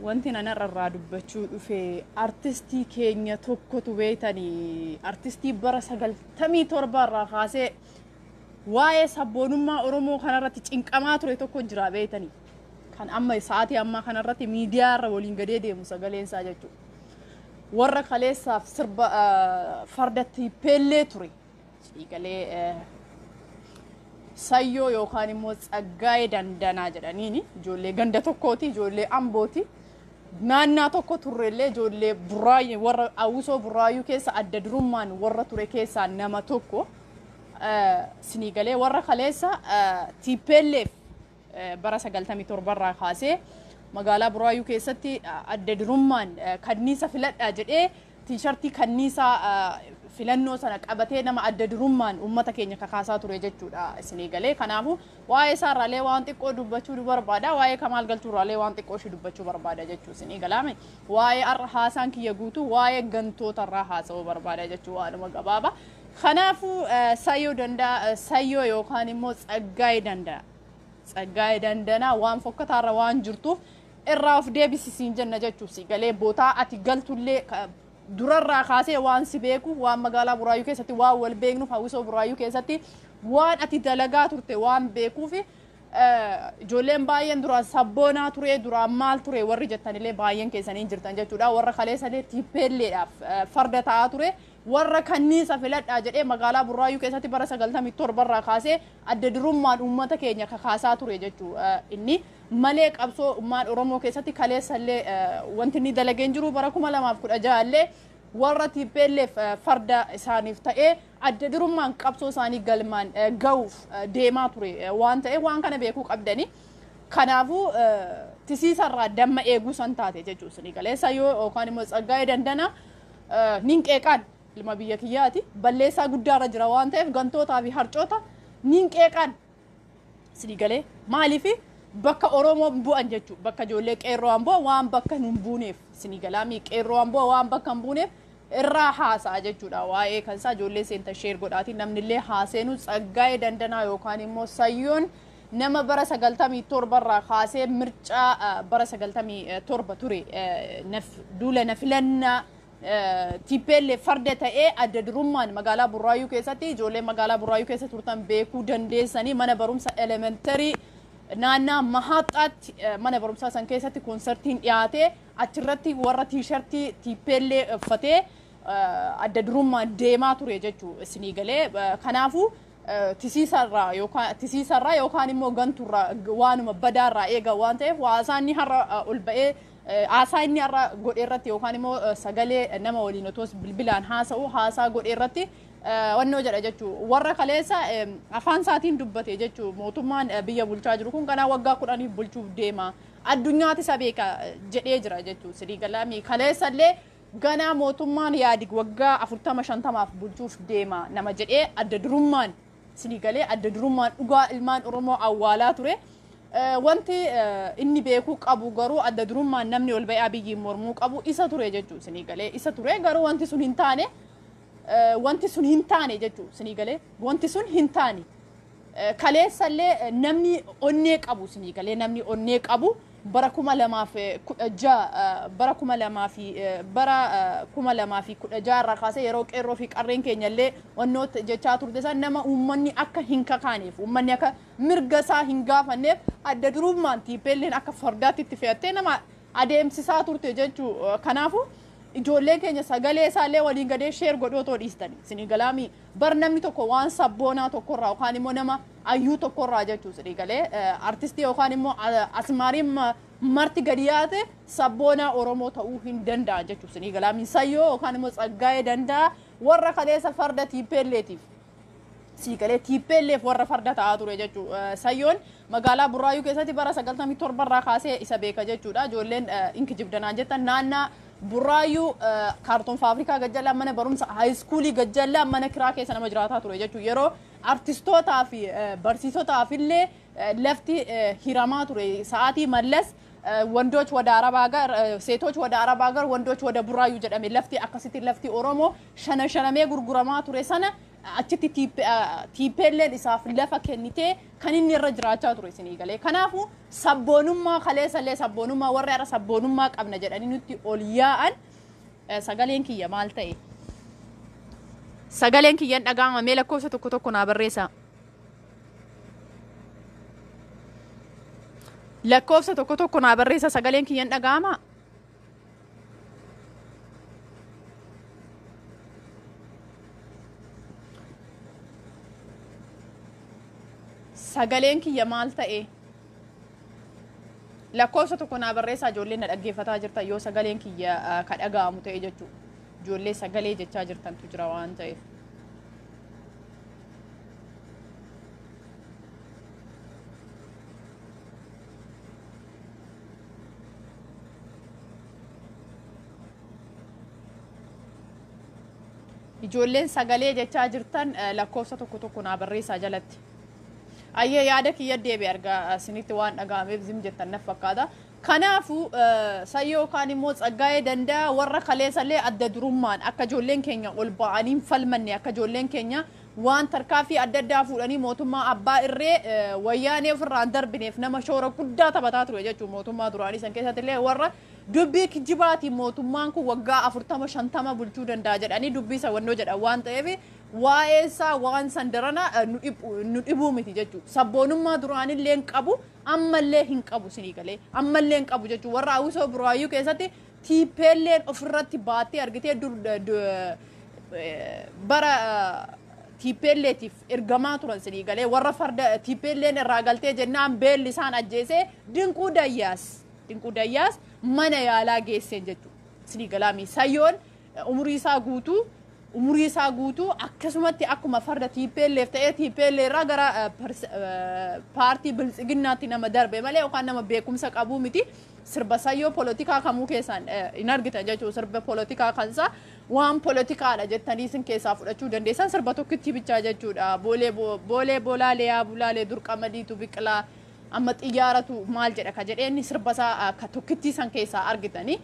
Wanti nanarra dubbachuu dhufe artistii keenya tokkotu beeytanii, artistii bara 97 irraa kaasee waa'ee sabboonummaa Oromoo kanarratti cinqamaa ture tokko jira beeytanii. Kan amma sa'aatii ammaa kanarratti miidiyaa irra waliin gadee deemu sagaleen isaa jechuudha. Warra kaleessaaf sirba farda tiippeellee ture. Siigalee Sayyoo yookaan immoo Tsaggaayee Dandanaa jedhaniini ijoollee ganda tokkooti, ijoollee Ambooti. Naannaa tokko turrellee, ijoollee Burraayyuu, warra Awusoo Burraayyuu keessa adda durummaan warra ture keessaa nama tokko. Sinigalee warra kaleessa tiippeelleef bara 97rraa kaasee magaalaa Burraayyuu keessatti adda durummaan kanniisa filadhaa jedhee tiishartii kanniisaa filannoo sana qabatee nama adda durummaan uummata keenya kakaasaa ture jechuudha isinii galee. Kanaafuu waa'ee isaarraalee waan xiqqoo dubbachuu barbaada. Waa'ee Kamaal Galchuurraalee waan xiqqoo ishee dubbachuu barbaada jechuu isinii galaame. Waa'ee har'a haasaan kiyya guutuu waa'ee gantootarraa haasa'uu barbaada jechuu, waanuma gabaaba. Kanaafuu Sayyoo Danda'a, Sayyoo yookaan immoo Tsaggaayee Danda'a. Tsaggaayee Dandanaa waan fokkataarra waan jirtuuf irraa of deebisisiin jenna jechuuf si galee. Bootaa ati galtullee durarraa kaasee waan si beekuuf, waan magaalaa Buraayyuu keessatti waan wal beeknuuf, hawwisoo Buraayyuu keessatti waan ati dalagaa turte waan beekuuf, ijoolleen baay'een duraan sabboonaa ture, duraan maal ture warri jettanillee baay'een keessanii jirtan jechuudha. Warra kaleessallee tiippeelleedhaaf farda ta'aa ture, warra kanniisa filadhaa jedhee magaalaa Buraayyuu keessatti bara 97rraa kaasee adda durummaan uummata keenya kakaasaa ture jechuu. Inni malee qabsoo ummaan Oromoo keessatti kaleessallee wanti inni dalageen jiru, bara 2016 illee warra tiippeelleef farda isaaniif ta'ee adda durummaan qabsoo isaanii galmaan ga'uuf deemaa ture waan ta'eef waan kana beekuu qabdani. Kanaafuu tisiisarraa damma eeguu san taate jechuudha isinii galeessa. Yoo yookaan immoo Tsaggaayee Dandanaa nin qeeqaan, ilma biyya kiyyaati, balleessaa guddaarra jira waan ta'eef gantootaa fi harcoota nin qeeqaan isinii galee. Maaliif bakka Oromoo bu'an jechuudha, bakka ijoollee qeerroo Amboo waan bakka hin buuneef isinii galaamii, qeerroo Amboo waan bakka hin buuneef irraa haasa'a jechuudha. Waa'ee kan isaa ijoollee seenta share godhaatiin namnillee haaseenu. Tsaggaayee Dandanaa yookaan immoo Sayyoon nama bara 97rraa kaasee mircaa bara 97 ture duula na filannaa tiippeellee farda ta'ee adda durummaan magaalaa Burraayyuu keessatti, ijoollee magaalaa Burraayyuu keessa turtan beekuu dandeessanii, mana barumsa elementarii naannaa Mahaxaatti mana barumsaa san keessatti koonsartiin dhiyaatee achirratti warra tiishartii tiippeellee uffatee adda durummaan deemaa ture jechuu isinii galee. Kanaafuu tisiisarraa yookaan immoo ganturraa waanuma badaarraa eega waan ta'eef, haasaa inni har'a ol ba'ee haasaa inni har'a godhe irratti yookaan immoo sagalee nama waliin otoo bilbilaan haasa'u haasaa godhe irratti wannoo jedha jechuu. Warra kaleessa afaan isaatiin dubbate jechuu, mootummaan biyya bulchaa jiru kun kanaa waggaa 10f bulchuuf deema, addunyaati isa beeka jedhee jira jechuu sidii galaamii. Kaleessallee ganaa mootummaan yaadi waggaa 40 50f bulchuuf deema nama jedhee adda durummaan sidii galee adda durummaan dhugaa ilmaan Oromoo awwaalaa ture. Wanti inni beekuu qabu garuu adda durummaan namni ol ba'ee Abiyyiin mormuu qabu isa ture jechuu isinii galee, isa ture. Garuu wanti sun hin taane, wanti sun hin taane jechuu isinii galee, wanti sun hin taane. Kaleessallee namni onnee qabu isinii galee, namni onnee qabu bara 2016, bara 2016 irraa kaasee yeroo qeerroo fi qarreen keenya illee wannoota jechaa turte san, nama uummanni akka hin kakaaneef, uummanni akka mirga isaa hin gaafanneef adda durummaan tiippeelleen akka fardaatti itti fe'attee nama adeemsisaa turte jechuu. Kanaafuu ijoolleen keenya sagalee isaallee waliin gadee share godhuu otoo dhiistani isinii galaamii. Bar namni tokko waan sabboonaa tokkorraa yookaan immoo nama ayyuu tokkorraa jechuu isinii galee, artistii yookaan immoo asmaariin marti gadi yaate sabboonaa Oromoo ta'uu hin danda'a jechuu isinii galaamii. Sayyoo yookaan immoo Tsaggaayee Danda'a warra kaleessa farda tiippeelleetiif siigalee tiippeelleef warra farda ta'aa ture jechuu. Sayyoon magaalaa Burraayyuu keessatti bara 97rraa kaasee isa beeka jechuudha. Ijoolleen inkijibdanaan jettan, naannaa Burraayyuu kaartoon faabrikaa gajjallaa mana barumsa haayiskuulii gajjallaa mana kiraa keessa nama jiraataa ture jechuudha. Yeroo artistootaa fi barsiisotaaf illee lafti hiramaa ture sa'aatii Mallas ወንዶች ወደ አረብ ሀገር፣ ሴቶች ወደ አረብ ሀገር፣ ወንዶች ወደ ቡራዩ jedhame, lafti akkasitti lafti Oromoo shana shanamee gurguramaa ture sana Achitti tiippeelleen isaaf lafa kennitee kan inni irra jiraachaa ture isinii galee. Kanaafuu sabboonummaa kaleessallee sabboonummaa warra har'a sabboonummaa qabna jedhanii nutti ol yaa'an. Sagaleen kiyya maal ta'e? Sagaleen kiyyan dhaga'ama? Mee lakkoofsa tokko tokko naa barreessaa. Lakkoofsa tokko tokko naa barreessa, sagaleen kiyyan dhaga'ama? Sagaleen kiyya maal ta'e? Lakkoofsa tokko naa barreessaa, ijoolleen na dhaggeeffataa jirtan, yoo sagaleen kiyya ka dhaga'amu ta'e jechuudha. Ijoollee sagalee jechaa jirtantu jira waan ta'eef. Ijoolleen sagalee jechaa jirtan lakkoofsa tokko tokko naa barreessaa jalatti. Ayyee, yaada kiyya deebi argaa isinitti waan dhaga'ameef zim jettan naf fakkaata. Kanaafuu sayyoo yookaan immoo Tsaggaa'ee Danda'a warra kaleessallee adda durummaan akka ijoolleen keenya ol ba'anii hin falmanne, akka ijoolleen keenya waan tarkaanfii adda addaa fuudhanii mootummaa abbaa irree wayyaanee ofirraa hin darbineef nama shoora guddaa taphataa ture jechuudha. Mootummaa duraanii san keessatti illee warra dubbii kijibaatiin mootummaan kun waggaa 40 50 bulchuu danda'a jedhanii dubbii isa wannoo jedhan waan ta'eef, waa'ee isaa waan san darana nu dhibuu miti jechuudha. Sabboonummaa duraanillee hin qabu, ammallee hin qabu sinii galee, ammallee hin qabu jechuudha. Warra Hawwisoo Buraayyuu keessatti tiippeelleen ofirratti baattee argitee dur bara tiippeelleetiif ergamaa turan sinii galee. Warra farda tiippeelleen irraa galtee jennaan beelli isaan ajjeesee Dinquu Dayyaas mana yaalaa geesseen jechuudha. Sinii galaami, sayyoon umurii isaa guutuu akkasumatti akkuma farda tiippeelleef ta'ee tiippeellee irraa gara paartii biltsiginnaatti nama darbe malee yookaan nama beekumsa qabuu miti. Sirba sayyoo polotikaa kamuu keessaan hin argitan jechuudha. Sirba polotikaa kansaa waan polotikaadha jettanii isin keessaa fudhachuu dandeessan sirba tokkichi bichaa jechuudha. Boolee boolee bolaalee yaa bulaalee dur qamadiitu biqilaa amma xiyyaaratu maal jedha ka jedhee inni sirba isaa ka tokkittii san keessaa argitanii.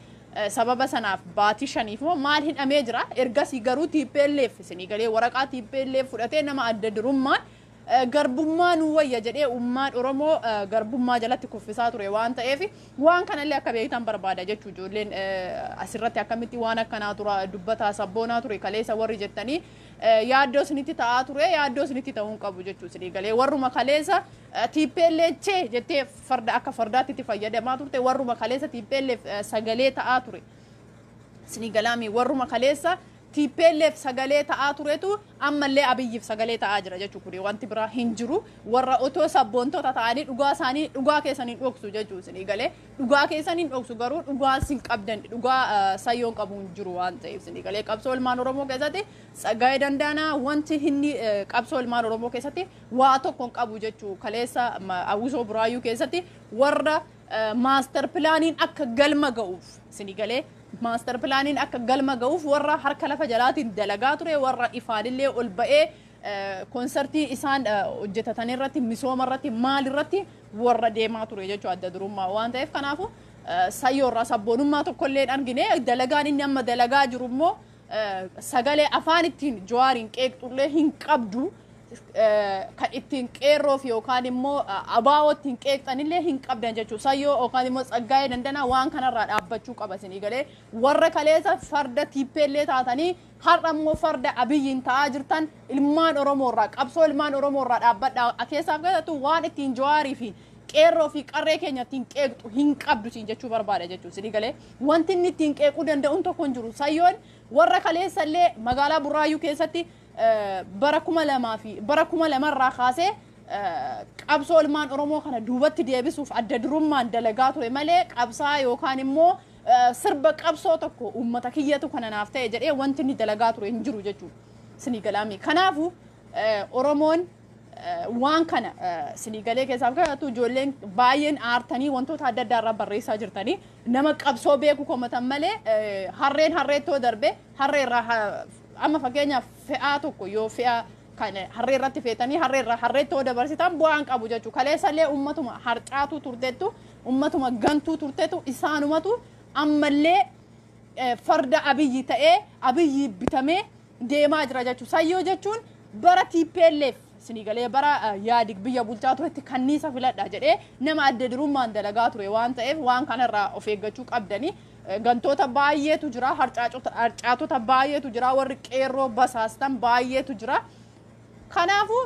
Sababa sanaaf baatii 5f moo maal hidhamee jira. Ergasii garuu TPLF isinii galee waraqaa TPLF fudhatee nama adda durummaan garbummaa nu wayya jedhee ummaan Oromoo garbummaa jalatti kuffisaa ture waan ta'eef, waan kanallee akka beektan barbaada jechuu. Ijoolleen asirratti akkamitti waan akkanaa tura dubbataa sabboonaa ture kaleessa warri jettanii yaaddoo isinitti ta'aa ture, yaaddoo isinitti ta'uu hin qabu jechuu. Isinii galee, warruma kaleessa TPLF jettee farda akka fardaatti itti fayyadamaa turte, warruma kaleessa TPLF sagalee ta'aa ture. Isinii galaami, warruma kaleessa TPLF sagalee ta'aa turetu ammallee Abiyyiif sagalee ta'aa jira jechuudha. Kuni wanti biraa hin jiru. Warra otoo sabboontota ta'anii dhugaa isaanii dhugaa keessanii dhoksu jechuudha. Isinii galee, dhugaa keessanii dhoksu, garuu dhugaa sin qabdan, dhugaa sayyoon qabu hin jiru waan ta'eef. Isinii galee, qabsoo ilmaan Oromoo keessatti Tsaggaayee Dandaanaa wanti inni qabsoo ilmaan Oromoo keessatti waa tokko hin qabu jechuudha. Kaleessa Hawwisoo Buraayyuu keessatti warra master planiin akka galma ga'uuf, isinii galee, master planiin akka galma ga'uuf warra harka lafa jalaatiin dalagaa ture, warra ifaanillee ol ba'ee konsertii isaan hojjetatan irratti, misooma irratti, maal irratti warra deemaa ture jechuudha adda durummaa waan ta'eef. Kanaafu sayyoorraa sabboonummaa tokkollee hin argine. Dalagaan inni amma dalagaa jiru immoo sagalee afaan ittiin Jawaariin qeeqxullee hin qabdu, kan ittiin qeerroof yookaan immoo abaa'oo ittiin qeeqxanillee hin qabdan jechuudha. Sayyoo yookaan immoo Tsaggaa'ee Dandanaa waan kanarraa dhaabbachuu qaba isinii galee. Warra kaleessa farda tiippeellee taatanii har'a immoo farda Abiyyiin ta'aa jirtan, ilmaan Oromoorraa, qabsoo ilmaan Oromoorraa dhaabbadhaa. Keessaaf keessattuu waan ittiin Jawaarii fi qeerroo fi qarree keenya ittiin qeeqxu hin qabdu siin jechuu barbaada jechuudha isinii galee. Wanti inni ittiin qeequu danda'uun tokko hin jiru. Sayyoon warra kaleessa illee magaalaa Burraayyuu keessatti bara 2000 fi bara 2000rraa kaasee qabsoo ilmaan Oromoo kana duubatti deebisuuf adda durummaan dalagaa ture malee, qabsaa yookaan immoo sirba qabsoo tokko uummata kiyyatu kana naaf ta'e jedhee wanti inni dalagaa ture hin jiru jechuudha. Isinii galaami. Kanaafuu Oromoon waan kana isinii galee keessaaf keessattuu ijoolleen baay'een aartanii wantoota adda addaa irraa barreessaa jirtanii, nama qabsoo beeku komatan malee, harreen harreettoo darbe harree irraa, amma fakkeenyaaf fe'aa tokko yoo fe'aa kan harree irratti feetanii harree irraa harreettoo dabarsitan bu'aan qabu jechuudha. Kaleessallee ummatuma harcaatu turtettu, ummatuma gantuu turtetu, isaanumatu ammallee farda Abiyyi ta'ee Abiyyi bitamee deemaa jira jechuudha. Sayyoo jechuun Bara TPLF isinii galee, bara Yaadig biyya bulchaa turetti kanniisa filadha jedhee nama adda durummaan dalagaa ture waan ta'eef, waan kanarraa of eeggachuu qabdanii. Gantoota baay'eetu jira, harcaatota baay'eetu jira, warri qeerroo basaastan baay'eetu jira. Kanaafuu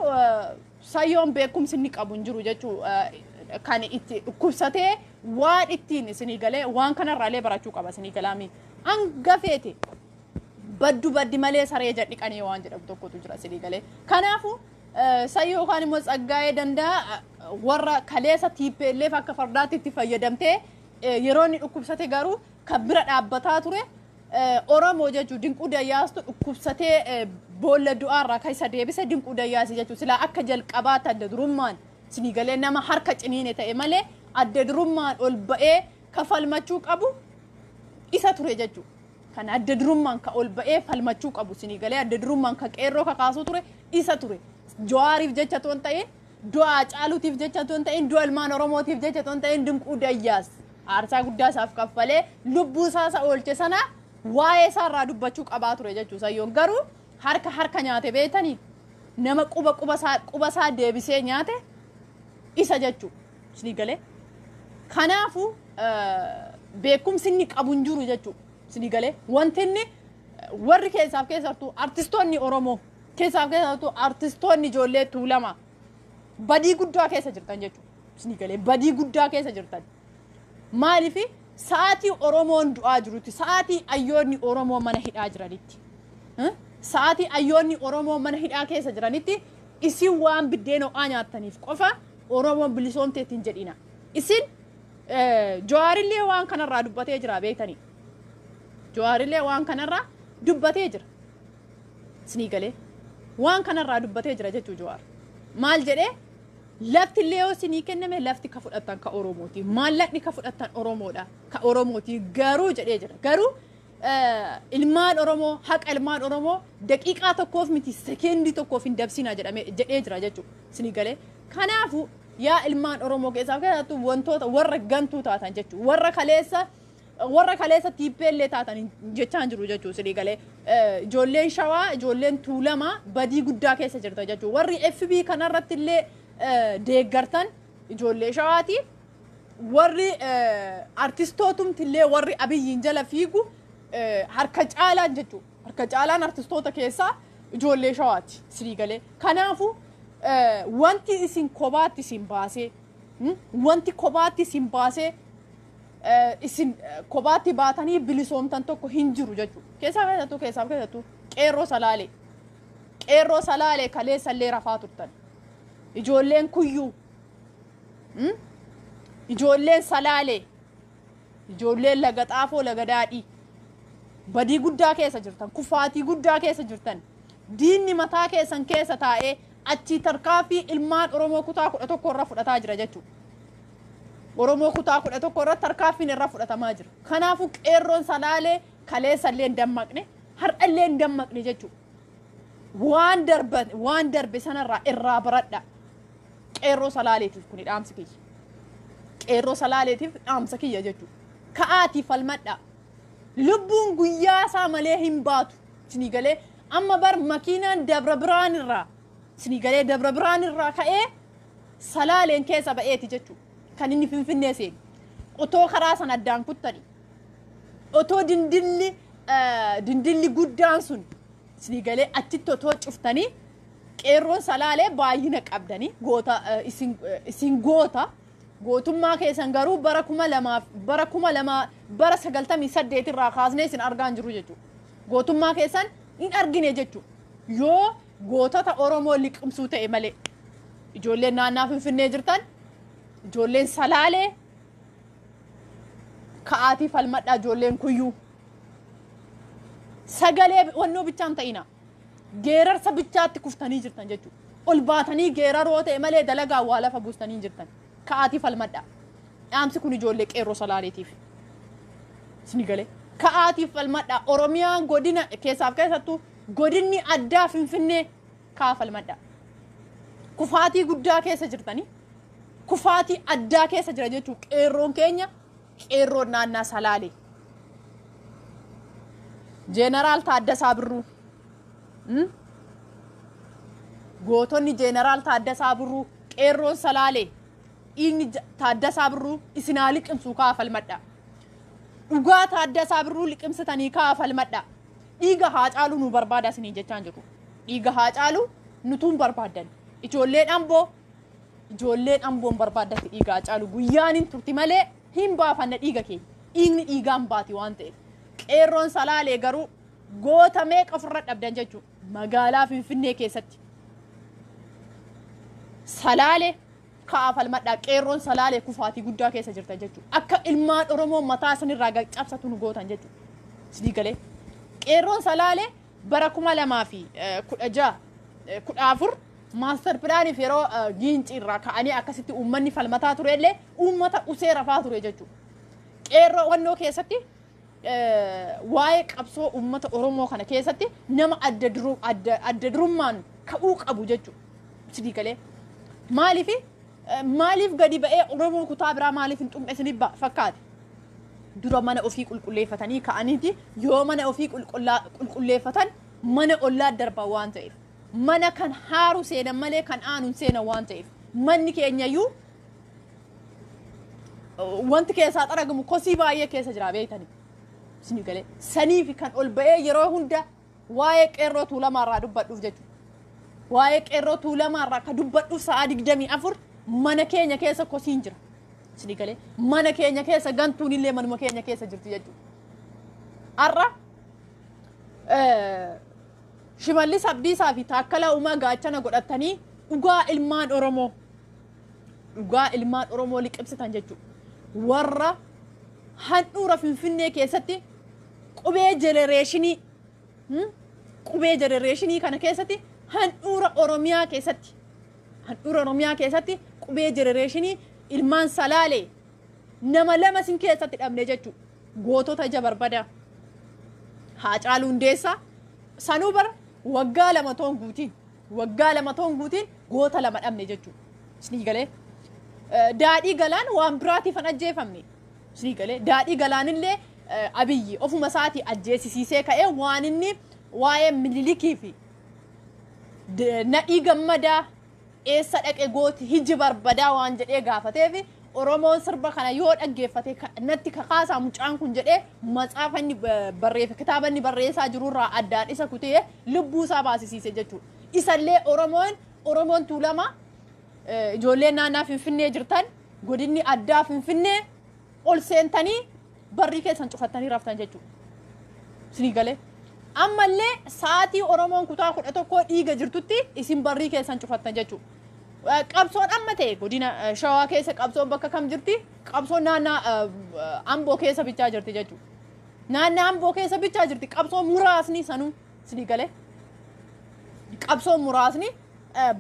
Sayyoon beekumsi inni qabu hin jiru jechuu. Kan itti dhukkubsatee waan ittiin isinii galee waan kanarraalee barachuu qaba isinii galaami. Hanga feete baddu baddi malee saree jedhiqanii waan jedhamu tokkotu jira isinii galee. Kanaafuu Sayyoo yookaan immoo Tsaggaa'ee Danda'a, warra kaleessa TPLF akka fardaatti itti fayyadamtee, yeroo inni dhukkubsate garuu kan bira dhaabbataa ture Oromoo jechuun Dinquu Dayyaastu. Dhukkubsatee boolla du'aarraa kan isa deebise Dinquu Dayyaasi jechuun silaa akka jalqabaatti adda durummaan isinii galee nama harka ciniine ta'e malee, adda durummaan ol ba'ee kafalmachuu qabu isa ture jechuudha. Kan adda durummaan ka ol ba'ee falmachuu qabu isinii galee, adda durummaan ka qeerroo kakaasuu ture isa ture. Jawaariif jecha toon ta'in, du'a Caaluutiif jecha toon ta'in, du'a ilmaan Oromootiif jecha toon ta'in, Dinquu Dayyaas aarsaa guddaa isaaf kaffalee lubbuu isaa isa oolche sana waa'ee isaarraa dubbachuu qabaa ture jechuudha. Sayyoon garuu harka harka nyaate beetanii, nama quba quba isaa deebisee nyaate isa jechuudha. Isinii galee. Kanaafuu beekumsi inni qabu hin jiru jechuudha. Isinii galee, wanti inni warri keessaaf keessattuu artistoonni Oromoo, keessaaf keessattuu artistoonni ijoollee Tuulamaa badii guddaa keessa jirtan jechuudha. Isinii galee, badii guddaa keessa jirtan. Maaliif? Sa'aatii Oromoon du'aa jirutti, sa'aatii ayyoonni Oromoo mana hidhaa jiranitti, sa'aatii ayyoonni Oromoo mana hidhaa keessa jiranitti, isin waan biddeen ho'aa nyaattaniif qofa Oromoon bilisoomteetti hin jedhina. Isin Jawaarillee waan kanarraa dubbatee jira beektanii. Jawaarillee waan kanarraa dubbatee jira. Isinii galee, waan kanarraa dubbatee jira jechuu Jawaar. Maal jedhee? Lafti illee yoo isinii kenname, lafti ka fudhattan ka Oromooti. Maallaqni ka fudhattan Oromoodha. Ka Oromooti garuu jedhee jira. Garuu ilmaan Oromoo, haqa ilmaan Oromoo daqiiqaa tokkoof miti, sekeendii tokkoof hin dabsina jedhame jedhee jira jechuudha. Isinii galee. Kanaafuu yaa ilmaan Oromoo, keessaaf keessattuu wantoota warra gantuu taatan jechuudha. Warra kaleessa TPLF taatan jechaan jiru jechuudha isinii galee. Ijoolleen Shawaa, ijoolleen Tuulamaa badii guddaa keessa jirta jechuudha. Warri FB kanarratti illee deeggartan ijoollee Shawaati. Warri artistootumti illee, warri Abiyyiin jala fiigu harka caalaan jechuudha. Harka caalaan artistoota keessaa ijoollee Shawaati isinii galee. Kanaafuu wanti isin kophaatti isin baasee, wanti kophaatti isin baasee, isin kophaatti baatanii bilisoomtan tokko hin jiru jechuudha. Keessaaf keessattuu qeerroo Salaalee. Qeerroo Salaalee kaleessallee rafaa turtan. Ijoolleen Kuyyuu. Ijoolleen Salaalee. Ijoolleen Laga Xaafoo, Laga Daadhii. Badii guddaa keessa jirtan. Kufaatii guddaa keessa jirtan. Diinni mataa keessan keessa taa'ee achii tarkaanfii ilmaan Oromoo kutaa 11 irra fudhataa jira jechuudha. Oromoo kutaa 11 irratti tarkaanfiin irra fudhatamaa jira. Kanaafuu qeerroon Salaalee kaleessallee hin dammaqne, har'allee hin dammaqne jechuudha. Waan darbe sanarraa irraa baradha. Qeerroo Salaaleetiif kuni dhaamsi kiyya. Qeerroo Salaaleetiif dhaamsa kiyya jechuudha. Ka'aatii falmadha. Lubbuun guyyaa isaa malee hin baatu. Isinii galee, amma bar makiinaan Dabra Biraan irraa, isinii galee, Dabra Biraan irraa ka'ee Salaaleen keessa ba'eeti jechuudha. Kan inni Finfinnee seenu. Otoo karaa sana addaan kuttani. Otoo dindilli guddaan sun, isinii galee, achitti otoo cuftanii, qeerroon Salaalee baay'ina qabdanii goota, isin goota. Gootummaa keessan garuu bara 2000, bara 2000, bara 98 irraa kaasnee isin argaa hin jiru jechuudha. Gootummaa keessan hin argine jechuudha. Yoo gootota Oromoo liqimsuu ta'e malee, ijoolleen naannaa Finfinnee jirtan, ijoolleen Salaalee, ka'aatii falmadhaa. Ijoolleen Kuyyuu, sagalee wannoo bichaan ta'ina, geerarsa bichaatti kuftanii jirtan jechuudha. Ol baatanii geeraroo ta'e malee dalagaa waa lafa buustanii jirtan. Ka'aatii falmadhaa. Dhaamsi kun ijoollee qeerroo Salaaleetiif. Isin galee. Ka'aatii falmadhaa. Oromiyaan godina keessaaf keessattuu godinni addaa Finfinnee, ka'aa falmadhaa. Kufaatii guddaa keessa jirtanii. Kufaatii addaa keessa jira jechuudha qeerroon keenya, qeerroon naannaa Salaalee. Jeenaraal Taaddasaa Birruu. Gootonni Jeenaraal Taaddasaa Birruu, qeerroon Salaalee, dhiigni Taaddasaa Birruu isinaa liqimsuu kaa falmadha. Dhugaa Taaddasaa Birruu liqimsitanii kaa falmadha. Dhiiga Haacaaluu nu barbaada isiniin jechaan jiru. Dhiiga Haacaaluu nutuun barbaaddan. Ijoolleen Amboo, ijoolleen Amboon barbaaddatti dhiiga Haacaaluu guyyaan hin turti malee hin baafanna dhiiga keenya. Dhiigni dhiigaan baati waan ta'eef. Qeerroon Salaalee garuu goota meeqa ofirra dhabdan jechuudha. Magaalaa Finfinnee keessatti. Salaalee ka'aa falmadhaa. Qeerroon Salaalee kufaatii guddaa keessa jirtan jechuudha. Akka ilmaan Oromoo mataa sanirraa cabsatu nu gootan jechuudha. Isinii galee. Qeerroon Salaalee bara 2016 14 master planiif yeroo Giincii irraa ka'anii akkasitti uummanni falmataa ture illee uummata usee rafaa ture jechuudha. Qeerroo wannoo keessatti waa'ee qabsoo uummata Oromoo kana keessatti nama adda durummaan ka'uu qabu jechuudha. Isinii galee. Maaliif gadi ba'ee Oromoo kutaa biraa maaliif hin xumne isinii fakkaate? Dura mana ofii qulqulleeffatanii ka'aniiti yoo mana ofii qulqulleeffatan mana ollaa darba waan ta'eef. Mana kan haaru seenan malee kan aanuun seenan waan ta'eef. Manni keenyayyuu wanti keessaa xaragamu kosii baay'ee keessa jira beektanii. Isinii galee. Saniif kan ol ba'ee yeroo hunda waa'ee qeerroo Tuulamaarraa dubbadhuuf jechuudha. Waa'ee qeerroo Tuulamaarraa ka dubbadhuuf sa'a 24 mana keenya keessa kosiin jira. Isinii galee. Mana keenya keessa gantuun illee manuma keenya keessa jirti jechuudha. Har'a Shimallis Abdiisaa fi Taakkalaa Uumaa gaachana godhatanii dhugaa ilmaan Oromoo liqimsitan jechuudha. Warra handhuura Finfinnee keessatti qubee jenereeshinii kana keessatti handhuura Oromiyaa keessatti qubee jenereeshinii ilmaan Salaalee nama lama sin keessatti dhabne jechuudha. Gootota ija barbadaa. Haacaaluu Hundeessaa sanuu bara waggaa 2 toon guutiin goota 2 dhabne jechuudha. Isinii galee. Daadhii Galaan waan biraatiif hin ajjeefamne. Isinii galee. Daadhii Galaanillee Abiyyi ofuma isaatii ajjeesisiisee ka'ee waan inni waa'ee Minilikii fi Nadhii Gammadaa eessa dhaqe gooti hiji barbadaa waan jedhee gaafateef Oromoon sirba kana yoo dhaggeeffate natti kakaasaa mucaan kun jedhee matsaafa inni barreeffe kitaaba inni barreessaa jirurraa addaan isa kutee lubbuu isaa baasisiise jechuudha. Isallee Oromoon Tuulamaa ijoolleen naannaa Finfinnee jirtan godinni addaa Finfinnee ol seentanii barrii keessan cufattanii raftan jechuudha. Isinii galee. Ammallee sa'aatii Oromoon kutaa 11 dhiiga jirtutti isin barrii keessan cufattan jechuudha. Qabsoon amma ta'e godina Shawaa keessa qabsoon bakka kam jirti? Qabsoon naannaa Amboo keessa bichaa jirti jechuudha. Naannaa Amboo keessa bichaa jirti qabsoon muraasni sanuu isinii galee. Qabsoon muraasni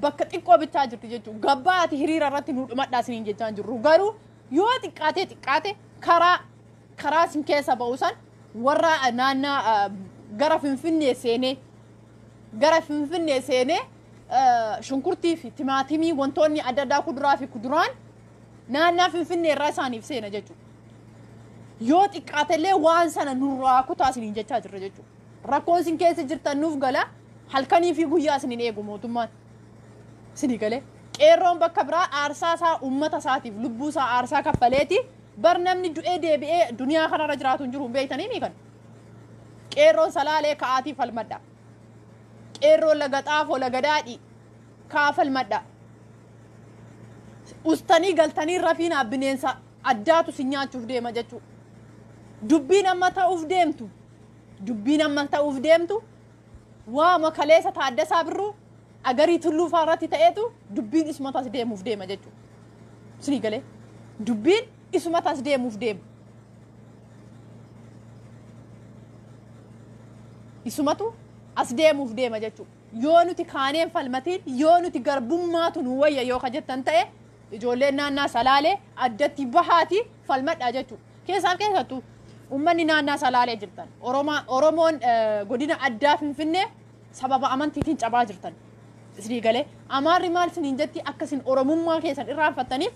bakka xiqqoo bichaa jirti jechuudha. Gabbaati hiriira irratti nu dhumadhaa isiniin jechaa jirru. Garuu yoo xiqqaate karaa isin keessa ba'u san warra naannaa gara Finfinnee seenee shunkurtii fi timaatimii wantoonni adda addaa kuduraa fi kuduraan naannaa Finfinnee irraa isaaniif seena jechuudha. Yoo xiqqaatellee waan sana nurraa kutaa isiniin jechaa jirra jechuudha. Rakkoon isin keessa jirtan nuuf gala halkanii fi guyyaa isiniin eegu mootummaan. Isinii galee. Qeerroon bakka biraa aarsaa isaa uummata isaatiif lubbuu isaa aarsaa kaffaleeti bar namni du'ee deebi'ee duniyaa kanarra jiraatu hin jiru beektanii mi kan. Qeerroon Salaalee ka'aatii falmadha. Qeerroon Laga Xaafoo Laga Daadhii ka'aa falmadha. Ustanii galtanii rafiinaa bineensa addaatu si nyaachuuf deema jechuudha. Dubbiin amma ta'uuf deemtu waama kaleessa Taaddasaa Birruu agarii Tulluu faarratti ta'eetu dubbiin isuma tas deemuuf deema jechuudha. Isinii galee. Dubbiin isuma tas deemuuf deema. Isumatu as deemuuf deema jechuudha. Yoo nuti kaaneen falmatiin yoo nuti garbummaatu nu wayya yoo ka jettan ta'e ijoolleen naannaa Salaalee addatti bahaati falmadhaa jechuudha. Keessattuu uummanni naannaa Salaalee jirtan Oromoon godina addaa Finfinnee sababa amantiitiin cabaa jirtan. Isinii galee. Amaarri maal isiniin jetti akka isin Oromummaa keessan irraanfattaniif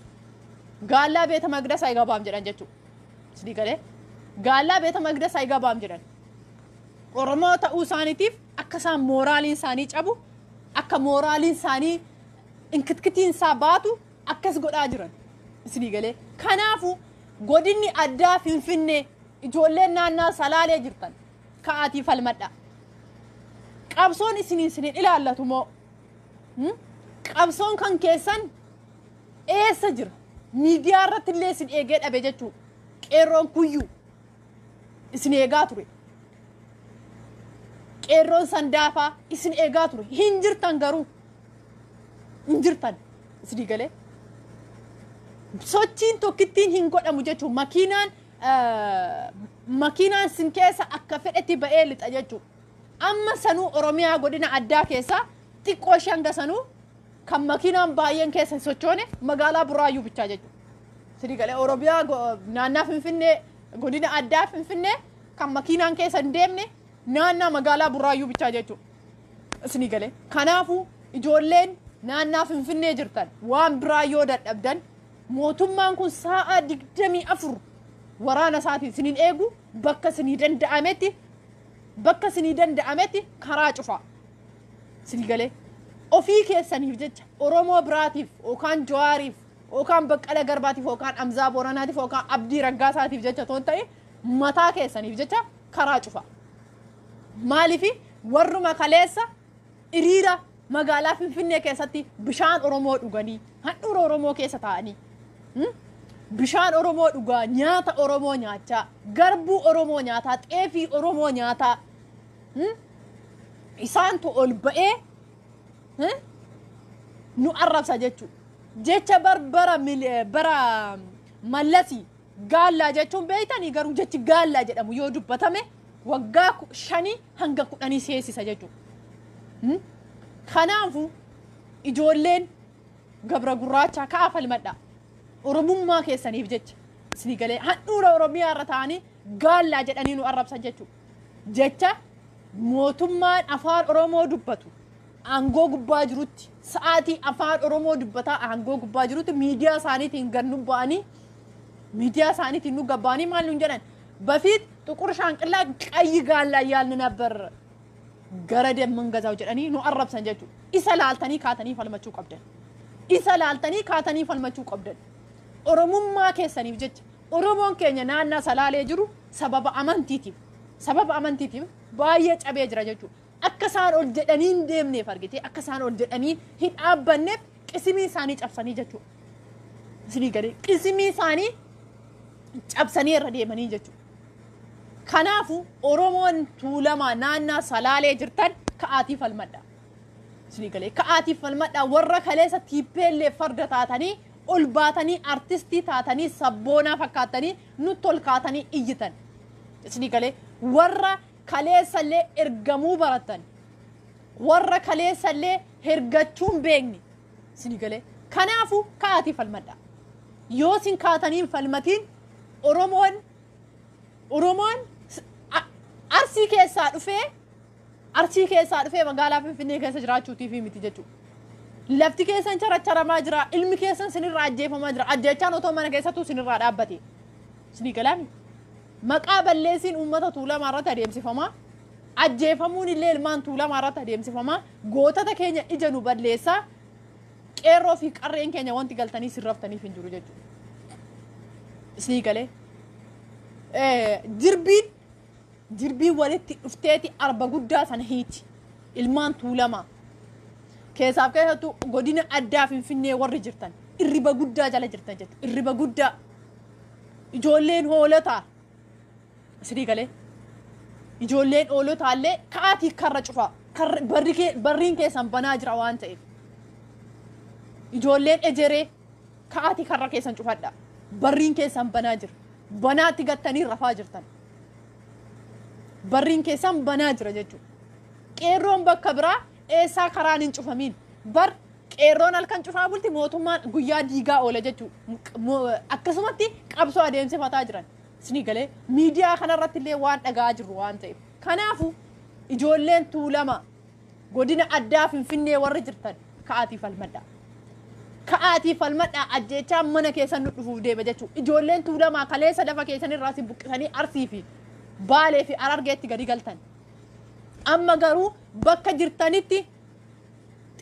gaallaa beeta magdasaa gabaam jedhan jechuudha. Isinii galee. Gaallaa beeta magdasaa gabaam jedhan. Oromoo ta'uu isaaniitiif akka isaan mooraaliin isaanii cabu akka Akka mooraaliin isaanii inkitkitiin isaa baatu akkas godhaa jiran. Isinii galee. Kanaafuu godinni addaa Finfinnee, ijoolleen naannaa Salaalee jirtan, ka'aatii falmadha. Qabsoon isiniin ilaallatu moo? Qabsoon kan keessan eessa jira? Miidiyaa irratti illee isin eegee dhabe jechuudha. Qeerroon Kuyyuu isin eegaa ture. Qeerroon Sandaafaa isin eegaa ture. Hin jirtan garuu. Hin jirtan. Isinii galee. Sochiin tokkittiin hin godhamu jechuudha. Makiinaan sin keessa akka fedhetti ba'ee lixa jechuudha. Amma sanuu Oromiyaa godina addaa keessa xiqqoo ishee hanga sanuu kan makiinaan baay'een keessa hin sochoone magaalaa Buraayyuu bichaa jechuudha. Isinii galee, Oromiyaa naannaa Finfinnee, godina addaa Finfinnee kan makiinaan keessa hin deemne naannaa magaalaa Buraayyuu bichaa jechuudha. Isinii galee. Kanaafuu ijoolleen naannaa Finfinnee jirtan, waan biraa yoo dadhabdan, mootummaan kun sa'a 24 waraana isaatiin isiniin eegu, bakka isinii danda'ametti karaa cufaa. Isinii galee, ofii keessaniif jecha, Oromoo biraatiif yookaan Jawaariif yookaan Baqqala Garbaatiif yookaan Amzaa Booranaatiif yookaan Abdii Raggaasaatiif jecha otoo hin ta'in, mataa keessaniif jecha karaa cufaa. Maaliifi warruma kaleessa hiriira magaalaa Finfinnee keessatti bishaan Oromoo dhuganii, handhuura Oromoo keessa taa'anii, bishaan Oromoo dhugaa, nyaata Oromoo nyaachaa, garbuu Oromoo nyaataa, xeefii Oromoo nyaataa, isaantu ol ba'ee nu arrabsa jechuudha. Jecha barbara bara Mallasii gaallaa jechuun beeytanii, garuu jechi gaallaa jedhamu yoo dubbatame waggaa 5 hanga 10 seensisa jechuudha. Kanaafuu ijoolleen gabra gurraachaa, ka'a falmadhaa. Oromummaa keessaniif jecha. Isinii galee, handhuura Oromiyaa irra ta'anii gaallaa jedhanii nu arrabsan jechuudha. Jecha mootummaan afaan Oromoo dubbatu aangoo gubbaa jirutti, sa'aatii afaan Oromoo dubbataa aangoo gubbaa jirutti, miidiyaa isaaniitiin gad nu ba'anii, miidiyaa isaaniitiin nu gabba'anii maal nuun jedhan? በፊት ጥቁር ሻንቅላ ቀይ ጋላ እያልን ነበር ገረድ የምንገዛው jedhanii nu arrabsan jechuudha. Isa laaltanii kaatanii falmachuu qabdan. Isa laaltanii kaatanii falmachuu qabdan. Oromummaa keessaniif jecha. Oromoon keenya naannaa Salaalee jiru sababa amantiitiif baay'ee cabee jira jechuudha. Akka isaan ol jedhanii hin deemneef, argitee, akka isaan ol jedhanii hin dhaabbanneef qisimii isaanii cabsanii jechuudha. Isinii galee, qisimii isaanii cabsanii irra deemanii jechuudha. Kanaafuu Oromoon Tuulamaa naannaa Salaalee jirtan, ka'aatii falmadha. Isinii galee, ka'aatii falmadha. Warra kaleessa tiippeellee farda taatanii ol baatanii, artistii taatanii, sabboonaa fakkaattanii nutti ol kaatanii iyyitan. Isinii galee, warra kaleessallee ergamuu baratan, warra kaleessallee hergachuu hin beekne. Isinii galee, kanaafuu ka'aatii falmadha. Yoo isin kaatanii hin falmatiin, Oromoon Arsii keessaa dhufee magaalaa Finfinnee keessa jiraachuutiif miti jechuudha. Lafti keessan characharamaa jira, ilmi keessan sinirraa ajjeefamaa jira, ajjeechaan otoo mana keessattuu sinirraa dhaabbate. Isinii galaami. Maqaa balleessiin uummata Tuulamaa irratti adeemsifamaa. Ajjeefamuun illee ilmaan Tuulamaa irratti adeemsifamaa. Gootota keenya ija nu balleessaa. Qeerroo fi qarreen keenya wanti galtanii sirraftaniif hin jiru jechuudha. Isinii galee. Jirbiin walitti dhufteeti arba guddaa sana hiiti. Ilmaan Tuulamaa. Keessaaf keessattuu godina addaa Finfinnee warri jirtan irriba guddaa jala jirtan jechuudha. Irriba guddaa. Ijoolleen Hoolotaa. Isinii galee. Ijoolleen Hoolotaallee ka'aatii karra cufaa. Barriin keessan banaa jira waan ta'eef. Ijoolleen Ejeree, ka'aatii karra keessan cufadha. Barriin keessan banaa jira. Banaatti gattanii rafaa jirtan. Barriin keessan banaa jira jechuudha. Qeerroon bakka biraa eessaa karaan hin cufamiin. Bar qeerroon halkan cufaa bulti, mootummaan guyyaa diigaa oola jechuudha. Akkasumatti qabsoo adeemsifataa jiran. Isinii galee, miidiyaa kanarratti illee waan dhagaa jirru waan ta'eef. Kanaafuu ijoolleen Tuulama godina addaa Finfinnee warri jirtan, ka'aatii falmadhaa. Ka'aatii falmadhaa, ajjeechaa mana keessan nu dhufuuf deema jechuudha. Ijoolleen Tuulamaa kaleessa lafa keessan irraa si buqqisanii Arsii fi Baalee fi Arargeetti gadi galtan. Amma garuu bakka jirtanitti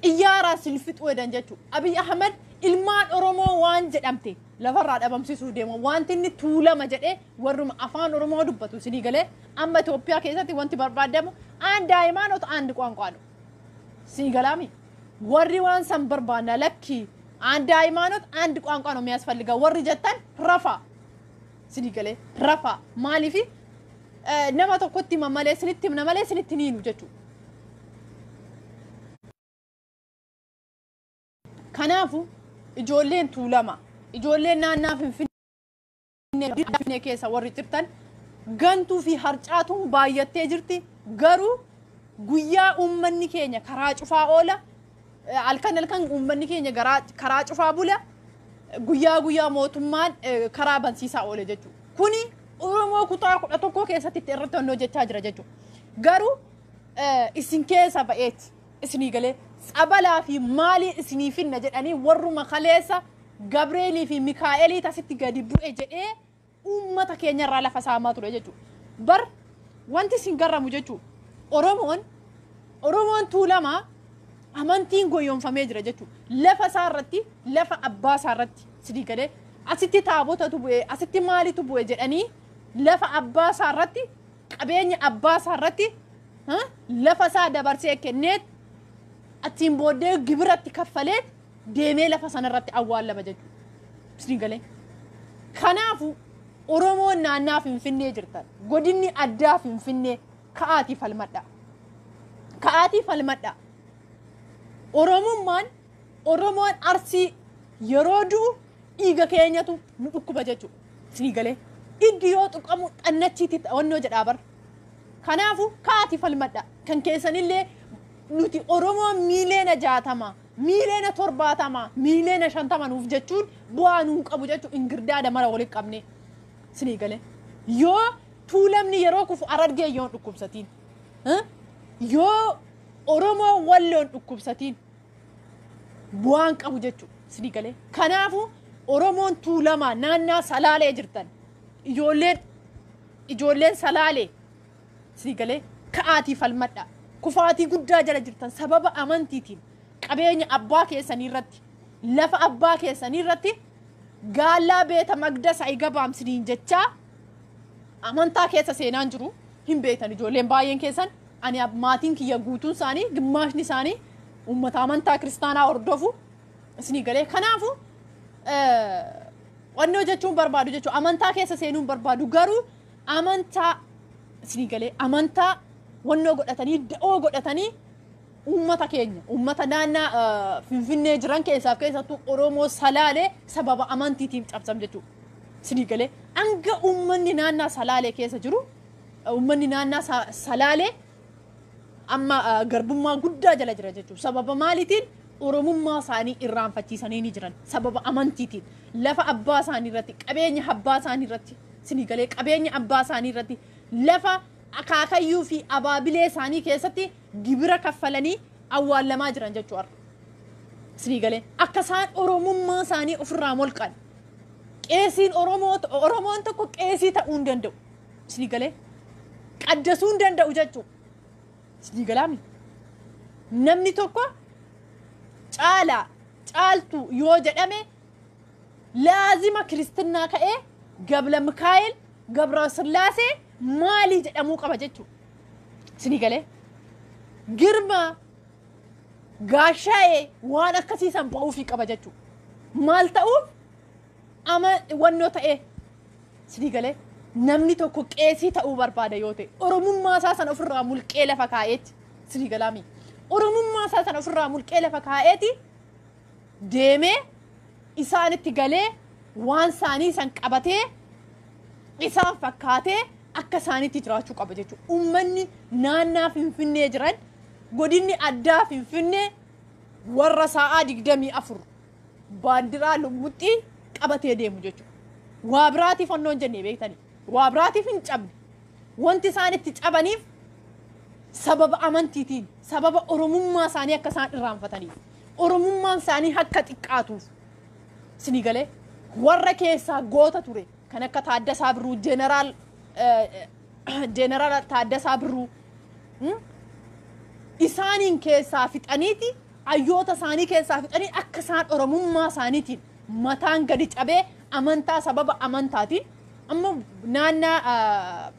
Xiyyaaraa silfixuu edan jechuudha. Abiy Ahmed ilmaan Oromoo waan jedhamte lafarraa dhabamsiisuu deema. Wanti inni Tuulama jedhee warruma afaan Oromoo dubbatu isinii galee. Amma Itoophiyaa keessatti wanti barbaadamu አንድ ሃይማኖት አንድ ቋንቋ ነው። Isinii galaami? Warri waan san barbaanna, lakki, አንድ ሃይማኖት አንድ ቋንቋ ነው የሚያስፈልገው warri jettan rafa. Isinii galee? Rafa. Maaliifi nama tokkotti hima malee, isinitti himna malee isinitti hin hiinu jechuudha. Kanaafu ijoolleen Tuulama, ijoolleen naannaa Finfinnee keessa warri jirtan, gantuu fi harcaatuun baay'attee jirti. Garuu guyyaa uummanni keenya karaa cufaa oola, halkan halkan uummanni keenya karaa cufaa bula, guyyaa guyyaa mootummaan karaa bansiisaa oole jechuudha. Kuni Oromoo kutaa 11 keessatti itti irratti hojjechaa jira jechuudha. Garuu isin keessa ba'eeti isinii galee tsabalaa fi maalii isinii finna jedhanii warruma kaleessa Gabreelii fi Mikaa'elii asitti gadi bu'e jedhee uummata keenyarraa lafa saamaa ture jechuudha. Bar wanti isin garramu jechuudha. Oromoon Tuulamaa amantiin goyoonfamee jira jechuudha. Lafa isaa irratti, lafa abbaa isaa irratti isinii galee asitti taabotatu bu'e, asitti maalitu bu'e jedhanii lafa abbaa isaa irratti, qabeenya abbaa isaa irratti lafa isaa dabarsee kenneet achiin booddee gibiratti kaffaleet deemee lafa sanarratti awwaallama jechuudha. Isinii galee. Kanaafu Oromoon naannaa Finfinnee jirtan, godinni addaa Finfinnee, ka'aatii falmadha. Ka'aatii falmadha. Oromummaan, Oromoon Arsii yeroo du'u dhiiga keenyatu nu dhukkuba jechuudha. Isinii galee. Iddi yoo tuqamu xannachiitti wannoo jedhaa bar. Kanaafu ka'aatii falmadha. Kan keessanillee nuti Oromoon 60 miiliyoona, 70 miiliyoona, 50 miiliyoona nuuf jechuun bu'aa nuu qabu jechuun ingirdaada mara walitti qabne. Isinii galee. Yoo Tuulamni yeroo kufu Arargee yoon dhukkubsatiin, yoo Oromoo Walloon dhukkubsatiin, bu'aan qabu jechuudha. Isinii galee. Kanaafu Oromoon Tuulamaa naannaa Salaalee jirtan, ijoolleen Salaalee, isinii galee, ka'aatii falmadha. Kufaatii guddaa jala jirtan sababa amantiitiin qabeenya abbaa keessanii irratti, lafa abbaa keessanii irratti gaallaa beeta magdasa gabaamsiniin jechaa amantaa keessa seenaan jiru hin beektan. Ijoolleen baay'een keessan, ani maatiin kiyya guutuun isaanii, gimmaashni isaanii uummata amantaa kiristaanaa hordofu. Isinii galee? Kanaafu wannoo jechuun barbaadu jechuun amantaa keessa seenuun barbaadu, garuu amantaa, isinii galee, amantaa wannoo godhatanii, da'oo godhatanii uummata keenya, uummata naannaa Finfinnee jiran keessaaf keessattuu Oromoo Salaalee sababa amantiitiin cabsam jechuudha. Isinii galee? Hanga uummanni naannaa Salaalee keessa jiru, uummanni naannaa Salaalee amma garbummaa guddaa jala jira jechuudha. Sababa maaliitiin? Oromummaa isaanii irraanfachiisanii ni jiran. Sababa amantiitiin lafa abbaa isaanii irratti, qabeenya abbaa isaanii irratti, isinii galee, qabeenya abbaa isaanii irratti, lafa akaakayyuu fi abaabilee isaanii keessatti gibira kaffalanii awwaallamaa jiran jechuudha. Isinii galee? Akka isaan Oromummaa isaanii ofirraa molqan. Qeesiin Oromoo, Oromoon tokko qeesii ta'uu hin danda'u. Isinii galee? Qaddasuu hin danda'u jechuudha. Isinii galaami? Namni tokko Caalaa, Caaltuu yoo jedhame laazima kiristinnaa ka'ee Gabla Mikaa'el, Gabra Sillaasee maalii jedhamuu qaba jechuudha. Isinii galee? Girma, Gaashaa'ee waan akkasiisan ba'uufii qaba jechuudha. Maal ta'uuf ama wannoo ta'ee? Isinii galee? Namni tokko qeesii ta'uu barbaada yoo ta'e Oromummaa isaa sana ofirraa mulqee lafa kaa'eeti. Isinii galaami? Oromummaa isaa sana ofirraa mulqee lafa kaa'eeti deemee isaanitti galee waan isaanii san qabatee isaan fakkaatee akka isaanitti jiraachuu qaba jechuudha. Uummanni naannaa Finfinnee jiran, godinni addaa Finfinnee, warra sa'aa 24 baandiraa lummuxxii qabatee deemu jechuudha. Waa biraatiif onnoo hin jennee beektanii. Waa biraatiif hin cabne. Wanti isaan itti cabaniif sababa amantiitiin, sababa Oromummaa isaanii akka isaan irraanfataniif, Oromummaan isaanii akka xiqqaatuuf. Isinii galee? Warra keessaa goota ture kan akka Taaddasaa Birruu, Jeeneraal Taaddasaa Birruu isaaniin keessaa fixaniiti. Hayyoota isaanii keessaa fixanii akka isaan Oromummaa isaaniitiin mataan gadi cabee amantaa sababa amantaatiin amma naannaa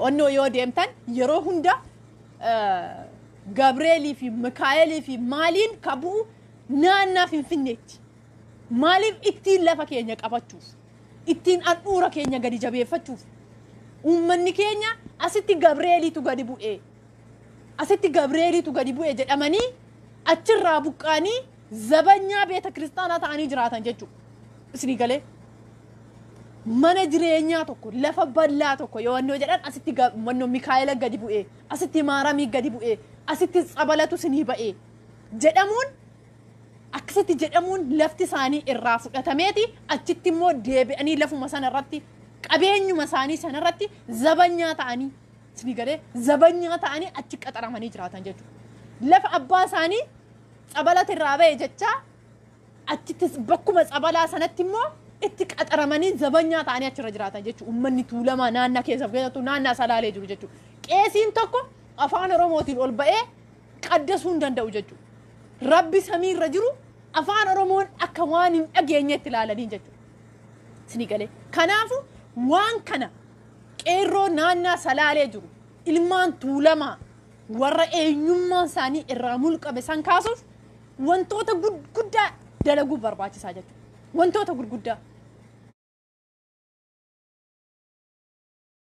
wannoo yoo deemtan yeroo hunda Gabreelii fi Mikaa'elii fi maaliin ka bu'u naannaa Finfinneetti. Maaliif? Ittiin lafa keenya qabachuuf, ittiin handhuura keenya gadi jabeeffachuuf. Uummanni keenya asitti Gabreeliitu gadi bu'ee, asitti Gabreeliitu gadi bu'e jedhamanii achirraa buqqaanii zabanyaa beeta kiristaanaa ta'anii jiraatan jechuudha. Isinii galee? Mana jireenyaa tokko, lafa bal'aa tokko yoo wannoo jedhan, asitti wannoo Mikaa'ela gadi bu'ee, asitti Maaramii gadi bu'ee, asitti tsabalatu isinii ba'ee jedhamuun, akkasitti jedhamuun lafti isaanii irraa fudhatameeti achitti immoo deebi'anii lafuma sana irratti, qabeenyuma isaanii sana irratti zabanyaa ta'anii, isinii galee, zabanyaa ta'anii achi qaxaramanii jiraatan jechuudha. Lafa abbaa isaanii tsabalata irraa ba'e jechaa achitti bakkuma tsabalaa sanatti immoo itti qaxaramanii zabanyaa ta'anii achirra jiraatan jechuudha. Uummanni Tuulamaa naannaa keessa keessattuu naannaa Salaalee jiru jechuudha. Qeesiin tokko afaan Oromootiin ol ba'ee qaddasuu hin danda'u jechuudha. Rabbi samiirra jiru afaan Oromoon akka waan hin dhageenyetti ilaalanii jechuudha. Isinii galee? Kanaafu waan kana qeerroo naannaa Salaalee jiru, ilmaan Tuulamaa warra eenyummaan isaanii irraa mulqame san kaasuuf wantoota guddaa dalaguu barbaachisaa jechuudha. Wantoota gurguddaa.